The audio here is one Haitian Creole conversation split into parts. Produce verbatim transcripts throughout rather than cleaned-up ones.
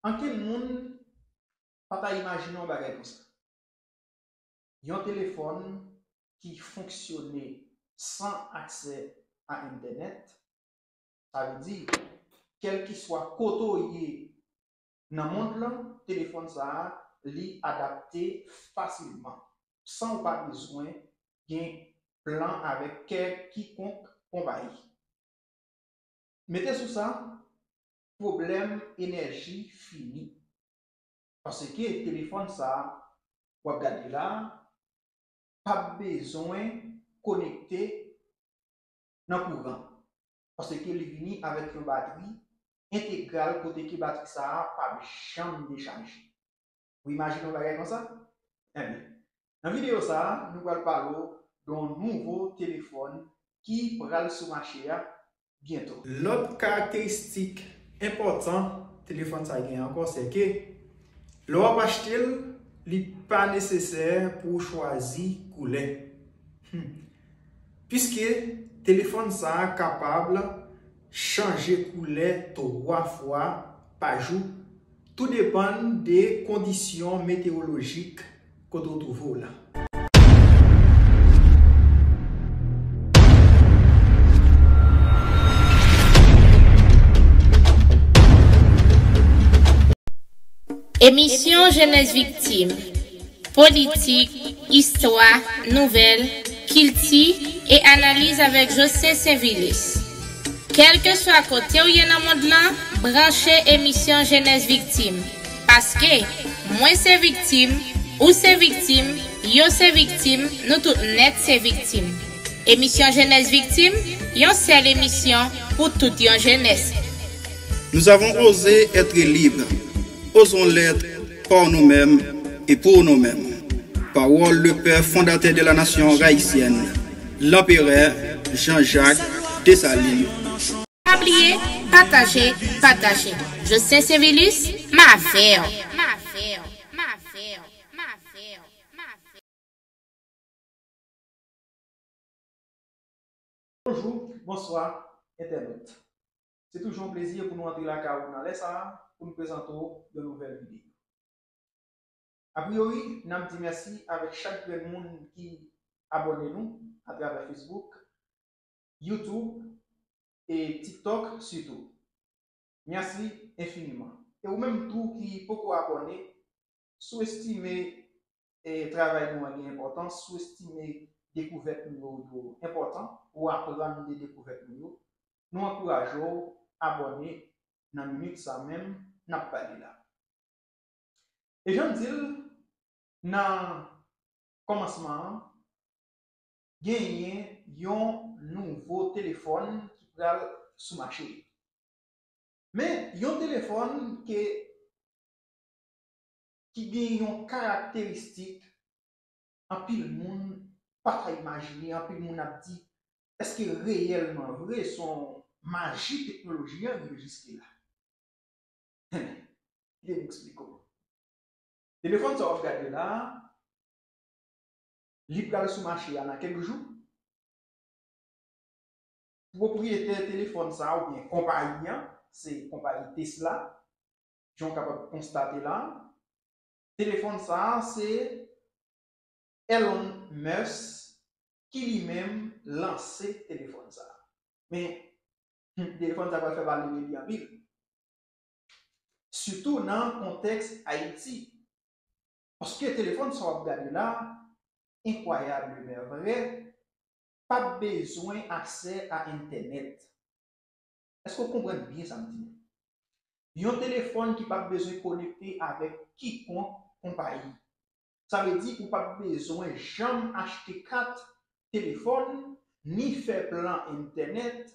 Ankenn moun pa ta imajine yon bagay konsa. Yon telefòn ki fonksyone san aksè a entènèt, sa vle di, kèlkeswa kote w ye nan mond lan, telefòn sa a, li adapte fasilman, san w pa bezwen gen plan avèk kè kikonk konpayi. Mete sou sa, pwoblèm enèji fini. Paske telefòn sa a w ap gade la a, p ap bezwen konekte nan kouran. Paske li vini avèk yon batri entegral kote ke batri sa a p ap janm dechaje. Ou imajine yon bagay konsa? Enben, nan videyo sa a, nou pral pale w de yon nouvo telefòn ki pral sou mache a byento. Lòt karakteristik enpòtan telefòn sa a gen ankò, se ke lè w ap achte l, li pa nesesè pou w chwazi koulè. Hmm. Piske telefòn sa a kapab chanje koulè twa fwa pa jou, tou depann de kondisyon metewolojik kote w twouve w la. Emisyon Jenès Viktim. Politik, istwa, nouvèl, kilti e analiz avèk Jocelyn Sainvilus. Kèlkeswa kote w ye nan mond lan, branche emisyon Jenès Viktim. Paske, mwen se viktim, ou se viktim, yo se viktim, nou tout nèt se viktim. Emisyon Jenès Viktim, yon sèl emisyon pou tout yon jenès. Nous avons osé être libres. Osons l'être par nous-mêmes et pour nous-mêmes. Parole le père fondateur de la nation haïtienne, l'empereur Jean-Jacques Dessalines. Pa bliye, pataje, pataje. Jocelyn Sainvilus, m avè w. Bonjou, bonswa, entènot. Se toujou yon plezi pou nou antre lakay ou nan lè sa a, pou nou prezante w yon nouvèl videyo. Apriyori, n ap di mèsi avèk chak grenn moun ki abòne nou atravè Facebook, YouTube e TikTok sitou. Mèsi enfiniman. E ou menm tou ki poko abòne, si w estime, e, travay nou an gen enpòtans, si w estime dekouvèt nou yo, yo enpòtan, ou aprann de dekouvèt nou yo, nou ankouraje w abòne nan minit sa menm n ap pale la. E jan m di l nan kòmansman an, genyen yon nouvo telefòn ki pral sou mache. Men, yon telefòn ke, ki gen yon karakteristik anpil moun pa ta imajine, anpil moun ap di, èske reyèlman vre se yon maji teknoloji an rive jiske la? Kite m eksplike w. Telefòn sa w ap gade la a, li pral sou mache a nan kèk jou. Pwopriyetè telefòn sa a oubyen konpayi an, se konpayi Tesla, jan w kapab konstate la. Telefòn sa a, se Elon Musk ki li menm lanse telefòn sa a. Men, telefòn sa a pral fè pale de li anpil. Sitou nan kontèks Ayiti. Paske telefòn sa w ap gade la, enkwayab, men vrè, p ap bezwen aksè a entènèt. Èske w konprann byen sa m di? Yon telefòn ki p ap bezwen konekte avèk kikonk konpayi. Sa vle di ou p ap bezwen janm achte kat telefòn ni fè plan entènèt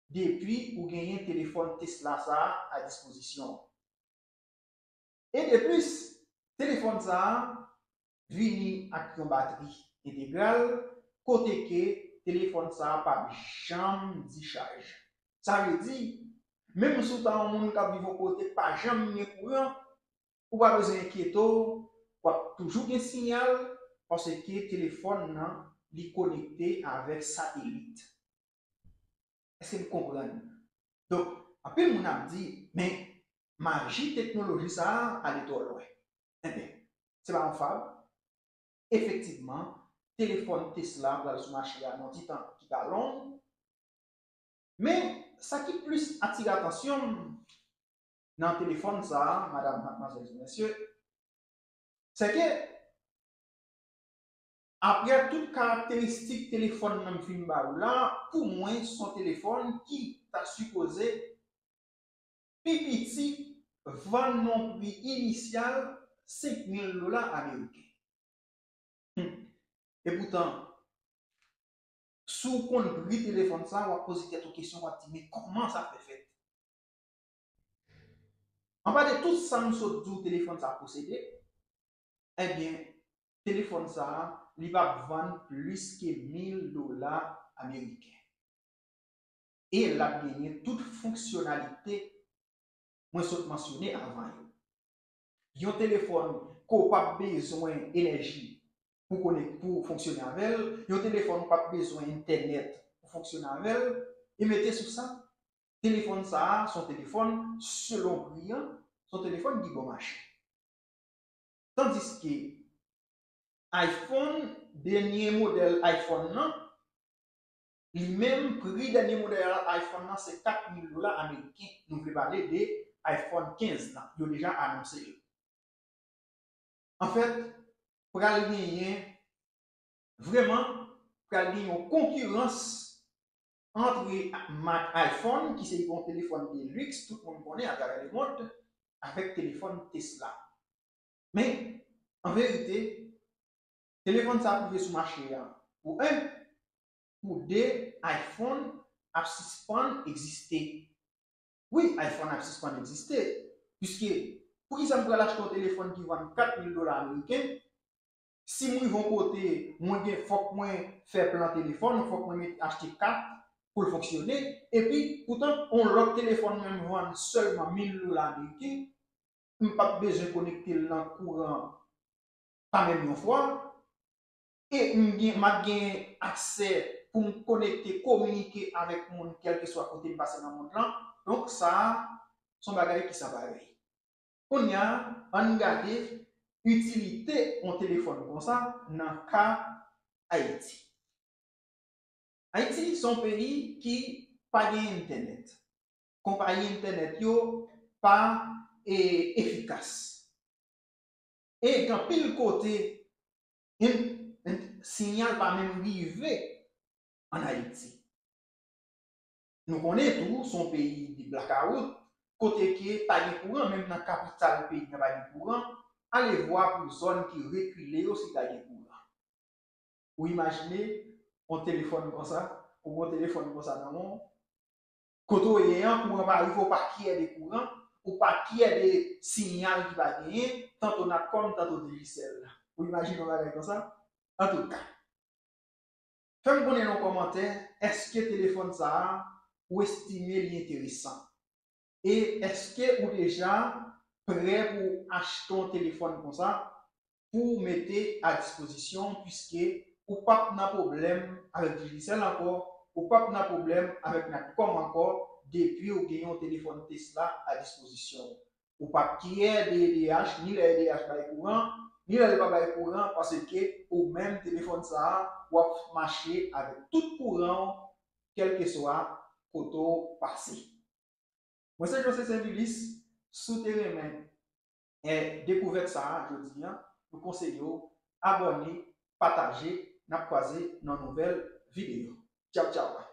depi ou genyen telefòn Tesla sa a a dispozisyon w. E de plis, telefòn sa a vini ak yon batri entegral, kote ke telefòn sa a p ap janm dichaj. Sa vle di, menm si w ta yon moun k ap viv yon kote k pa janm gen kouran, ou pa bezwen enkyete w, w ap toujou gen siyal, paske telefòn nan, li konekte avèk satelit. Èske n konprann? Donk, anpil moun ap di, men, maji teknoloji sa a ale twò lwen. Enben, se pa yon fab. Efektivman, telefòn Tesla pral sou mache a nan yon ti tan ki pa long. Men, sa ki plis atire atansyon m nan telefòn sa a, madam, madmwazèl e mesye, se ke apre tout karakteristik telefòn nan m fin ba ou la, pou mwen, se yon telefòn ki ta sipoze pi piti vann nan pri inisyal senk mil dola ameriken. Hmm. Epoutan, si w konn pri telefòn sa, w ap poze tèt ou kesyon, w ap di, men kòman sa fè fèt? Anba de tout sa m sot di w telefòn sa posede, ebyen, telefòn sa, li p ap vann plis ke mil dola ameriken. E l ap genyen tout fonksyonalite mwen sot mansyone avan yo. Yon telefòn ke w p ap bezwen enèji pou konek-, pou fonksyone avè l, yon telefòn ou p ap bezwen entènèt pou fonksyone avè l, e mete sou sa, telefòn sa a, se yon telefòn, selon pri an, se yon telefòn ki bon mache. Tandiske iPhone, dènye modèl iPhone nan, li menm, pri dènye modèl iPhone nan se kat mil dola ameriken. Nou vle pale de iPhone kenz lan. Yo deja anonse l. Anfèt, pral genyen, vrèman, pral gen yon konkirans ant mak iPhone, ki se yon telefòn de liks, tout moun konnen atravè lemond, avèk telefòn Tesla. Men, an verite, telefòn sa ap rive sou mache a pou en, pou de, iPhone ap sispann egziste. Wi, iPhone ap sispann egziste, piske poukisa m pral achte yon telefòn ki vann kat mil dola ameriken, si m rive yon kote, mwen gen, fòk mwen fè plan telefòn, fòk mwen met, achte kat pou l fonksyone, epi poutan, yon lòt telefòn menm vann sèlman mil dola ameriken, m p ap bezwen konekte l nan kouran pa menm yon fwa, e m gen, m ap gen aksè pou m konekte, kominike avèk moun, kèlkeswa kote m pase nan mond lan. Donk, sa a, se yon bagay ki san parèy. Kounye a, ann gade itilite yon telefòn konsa nan ka Ayiti. Ayiti se yon peyi ki pa gen entènèt. Konpayi entènèt yo pa, e, efikas. E gen anpil kote, en-, en-, siyal pa menm rive ann Ayiti. Nou konnen tou, se yon peyi de blakawout, kote ke pa gen kouran, menm nan kapital peyi a pa gen kouran, alevwa pou zòn ki rekile yo si ta gen kouran. Ou imajine yon telefòn konsa, ou gen yon telefòn konsa nan men w, kote w ye an, kouran pa rive, ou pa kyè de kouran, ou pa kyè de siyal ki pa genyen, tanto Natcom, tanto Digicel. Ou imajine yon bagay konsa? Antouka, fè m konnen nan kòmantè, èske telefòn sa a, ou estime li enteresan? E èske ou deja prè pou w achte yon telefòn konsa pou w mete a dispozisyon w, piske ou p ap nan pwoblèm avèk Digicel ankò, ou p ap nan pwoblèm avèk Natcom ankò, depi w gen yon telefòn Tesla a dispozisyon w. Ou p ap kyè de E D H, ni lè E D H bay kouran, ni lè l pa bay kouran, paske ou menm telefòn sa a, w ap mache avèk tout kouran w, kèlkeswa kote w pase. Mwen se José Saint Vilis, si w te renmen, eh, dekouvèt sa a jodi a, nou konseye w abòne, pataje, n ap kwaze nan nouvèl videyo. Tchaw, tchaw!